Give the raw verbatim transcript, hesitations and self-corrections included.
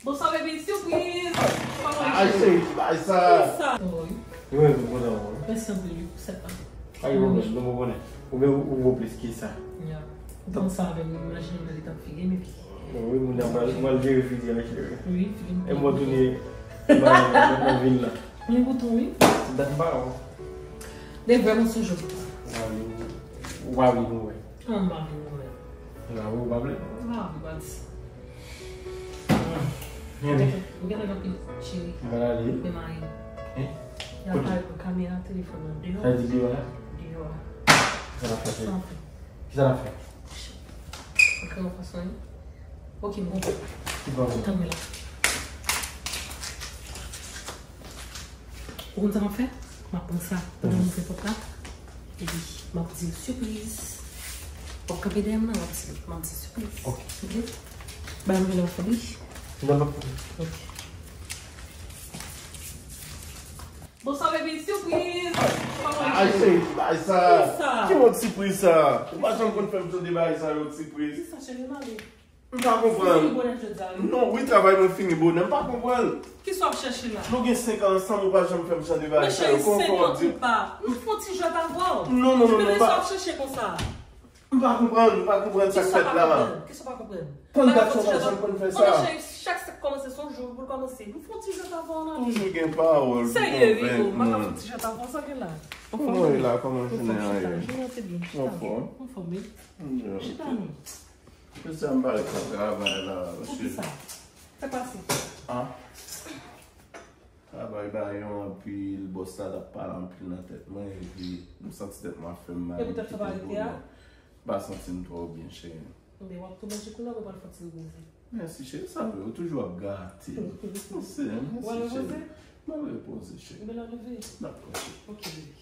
Bonswa, baby, sipriz! Kòman w ye, cheri? Ki bagay sa? Ki sa? Wi, mwen kontan, wi. Mèsi anpil, wi, pou sèt la. Pa gen pwoblèm, nou konprann. Ou menm, ou vo plis ke sa. Ya. Ou konn sa avè m, imajine m nan letan figi m, epi. Wi, moun nan pral, pral jere figi a, cheri. Wi, figi m. E mwen tounen nan, nan, nan vil la. Mwen bouton, wi. Dat m pa wè w. De vrè mensonj ou. Ou pa vle nou wè. Kòman m pa vle nou wè? Ou pa vle, ou pa vle? M pa vle, pa di sa. Ou gentan gen anpil cheri. M pral ale. Men mari m. Hein? Y ap pale pou kamera, telefòn nan deyò. Sa di deyò la? Deyò a. Kisa l ap fè, cheri? Sa w fè? Kisa l ap fè? Ok, yon fason, wi. Ok, m konprann. Ki pwoblèm? Tann mwen la. Ou konn sa m ap fè? M ap pran sa pandan m ouvri pòt la. Epi, m ap di l sipriz. W ap kanpe dèyè m nan, m ap di, m ap di sipriz. Ok. Ok? Bay mwen lè w fè bri. Lè m ap fè bri. Ok. Bonswa, baby, sipriz! Kòman w ye, cheri? Ki bagay sa? Ki sa? Ki mòd sipriz sa? Ou pa janm konn fè m tande bagay sa yo, sipriz. Ki sa, cheri, m ale. M pa konprann. Ou fini bonè jodi a, wi. Non, wi, travay mwen fini bonè. M pa konprann. Kisa w ap chèche la? Nou gen senk an ansanm, ou pa janm fè m jan de bagay sa yo. Kòman w di? Men cheri, senk an ou pa. M fè yon ti jwèt avè w. Non, non, non, non, m pa. Kisa w ap chèche konsa? M pa konprann, m pa konprann sa k fèt la. Kisa w pa konprann? Kisa w pa konprann? Tann dat sa w pa janm konn fè sa. Kòman cheri, chak sa k kòmanse se yon jou pou l kòmanse. M fè yon ti jwèt avè w nan. Toujou gen pawòl pou konvenk moun. Serye, Rico, m pa ka fè yon ti jwèt avè w, sa gen la? Kòman w ye la? Kòman jounen an ye? Jounen an te byen. Ou anfòm? Anfòm, wi. Chita non. Mesye, m parèt nan travay la, mesye. Poukisa? Sa k pase? Ah. Travay ba yo anpil, bòs la t ap pale anpil nan tèt mwen, epi m santi tèt mwen ap fè m mal, m kite boulè. M pa santi m twò byen, cheri. Enben, w ap tou manje kounye a, ou pral fè yon ti repoze. Mèsi, cheri, sa vre, ou toujou ap gate. Mèsi, mèsi, cheri. W al repoze? M al repoze, cheri. Enben, l al leve. Dakò, cheri. Ok, bebe.